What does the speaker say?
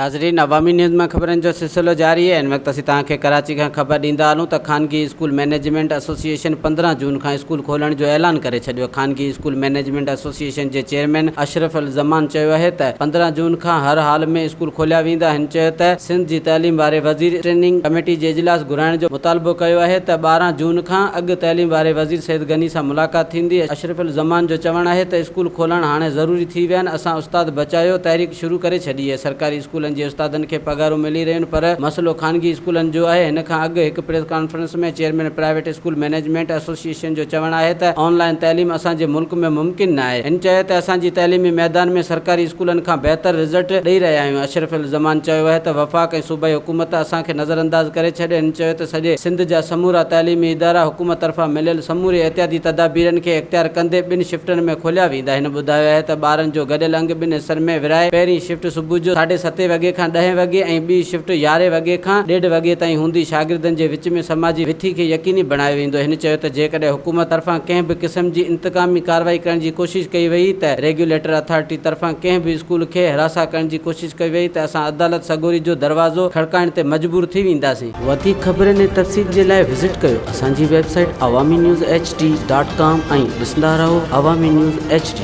ناظرين عوامي نيوز مان خبرن جو سلسلو جاري آهي هن وقت اسين توهان کي ڪراچي کان خبر ڏيندا هلون ته خانگي اسڪول مئنيجمينٽ ايسوسيئيشن 15 جون کان اسڪول کولڻ جو اعلان ڪري ڇڏيو خانگي اسڪول مئنيجمينٽ ايسوسيئيشن جي چيئرمين اشرف الزمان چيو آهي ته 15 جون کان هر حال ۾ اسڪول کوليا ويندا هن چيو ته سنڌ جي تعليم واري وزير اسٽينڊنگ ڪميٽي جي اجلاس گهرائڻ جو مطالبو ڪيو آهي ته 12 جون کان اڳ تعليم واري وزير سيد غني سان ملاقات ٿيندي اشرف الزمان جو چوڻ آهي ته اسڪول کولڻ هاڻي ضروري ٿي ويا آهن اسان استاد بچايو تحريڪ شروع ڪري ڇڏي آهي، سرڪاري اسڪولن جي استادن کي پگهارون ملي رهيون پر مسئلو خانگي اسڪولن جو آهي، هن کان اڳ هڪ press conference ۾ chairman private school management association جو چوڻ آهي ته آن لائين تعليم اسان جي ملڪ ۾ ممڪن نه آهي، هن چيو ته اسان جي تعليمي ميدان ۾ سرڪاري اسڪولن کان بهتر رزلٽ ڏئي رهيا آهيون، اشرف الزمان چيو آهي ته وفاق ۽ صوبائي حڪومت اسان کي نظرانداز ڪري ڇڏيو، هن چيو ته سڄي سنڌ جا سمورا تعليمي ادارا حڪومت طرفان مليل سموري احتياطي تدابيرن کي اختيار ڪندي ٻن شفٽن ۾ کوليا ويندا، هن ٻڌايو آهي ته ٻارن جو گڏيل انگ ٻن حصن ۾ ورهائي پهرين شفٽ صبح جو ساڍي ستين وڳي کان ڏهين وڳي ۽ ٻي شفٽ يارهين وڳي کان ڏيڍ وڳي تائين هوندي، شاگردن جي وچ ۾ سماجي وٿي کي يقيني بڻايو ويندو. هن چيو ته جيڪڏهن حڪومت طرفان ڪنهن به قسم جي انتقامي ڪارروائي ڪرڻ جي ڪوشش ڪئي وئي ته ريگيوليٽر اٿارٽي طرفان ڪنهن به اسڪول کي هراسان ڪرڻ جي ڪوشش ڪئي وئي ته اسان عدالت سڳوري جو دروازو کڙڪائڻ تي مجبور ٿي وينداسين. وڌيڪ خبرن ۽ تفصيل جي لاء وزٽ ڪيو اسان جي website Awami news H D dot com ۽ ڏسندا رهو عوامي نيوز ايڇ ڊي.